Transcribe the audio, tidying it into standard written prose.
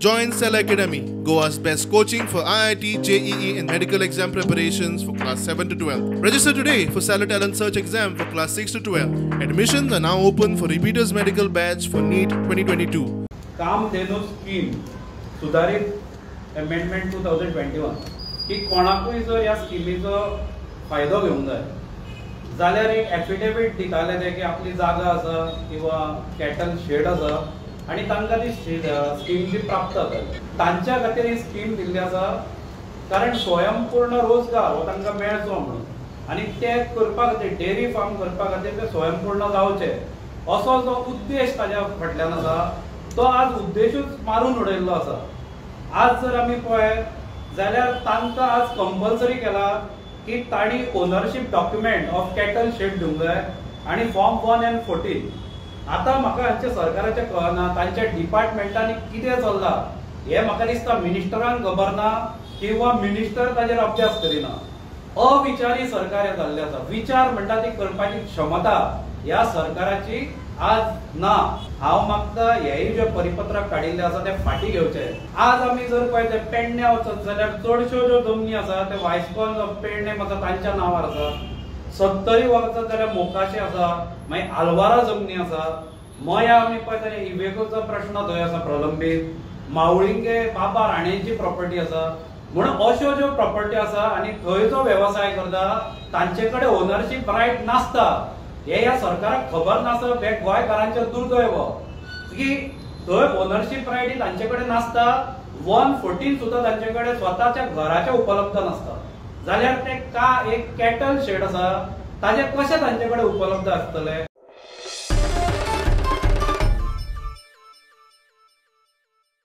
Join Cella Academy, Goa's best coaching for IIT, JEE and medical exam preparations for class 7 to 12. Register today for Cella Talent Search exam for class 6 to 12. Admissions are now open for repeaters medical batch for NEET 2022. Kamdhenu scheme सुधारित amendment 2021 की कोणाकूय जर ह्या स्किमीचो फायदो घेवंक जाय जाल्यार एक एफिडेवीट दिताले ते की आपली जागा आसा किंवा कॅटल शेड आसा आनी तांकां ती स्कीम ती प्राप्त जाताली. तांच्या खातीर ही स्कीम दिल्ली आसा कारण स्वयंपूर्ण रोजगार हो तांकां मेळचो म्हणून आनी ते करपा खातीर डेअरी फार्म करपा खातीर ते स्वयंपूर्ण जावचे असो जो उद्देश ताज्या फाटल्यान आसा तो आज उद्देशूच मारून उडयल्लो आसा. आज जर आमी पळयत जाल्यार तांकां आज कंपल्सरी केला की तांणी ownership document of cattle shed दिवंक जाय आनी फॉर्म 1 आनी 14. आतां म्हाका हांच्या सरकाराचें कळना तांच्या डिपार्टमेंटांनी कितें चल्लां हें म्हाका दिसता मिनिस्टरांक खबर ना किंवा मिनिस्टर ताजेर अभ्यास करिना. अविचारी सरकार हें जाल्लें आसा. विचार म्हणटा ती करपाची क्षमता ह्या सरकाराची आज ना. हांव मागता हेय जे परिपत्रक काडिल्लें आसा तें फाटीं घेवचें. आज आमी जर पळयत पेडण्या वचत जाल्यार चडश्यो ज्यो जमनी आसा ते वायस्कॉन्स ऑफ पेडणे आसा तांच्या नांवार आसा. सत्तरी वचत जाल्यार मोकाशे आसा, मागीर आलवारा जमनी आसा. मया आमी पळयत जाल्यार इवेकोचो प्रश्न थंय आसा प्रलंबीत. मावळिंगे बाबा राणेची प्रॉपर्टी आसा. म्हणून अश्यो ज्यो प्रॉपर्टी आसा आनी थंय जो वेवसाय करता तांचे कडेन ओनरशीप रायट नासता हे ह्या सरकाराक खबर नासप हे गोंयकारांचें दुर्दैव की थंय ओनरशीप रायट ही तांचे कडेन नासता. 114 सुद्दां तांचे कडेन स्वताच्या घराचें उपलब्ध नासता जाल्यार ते का एक कॅटल शेड आसा ताजे कशें तांचे कडेन उपलब्ध आसतले.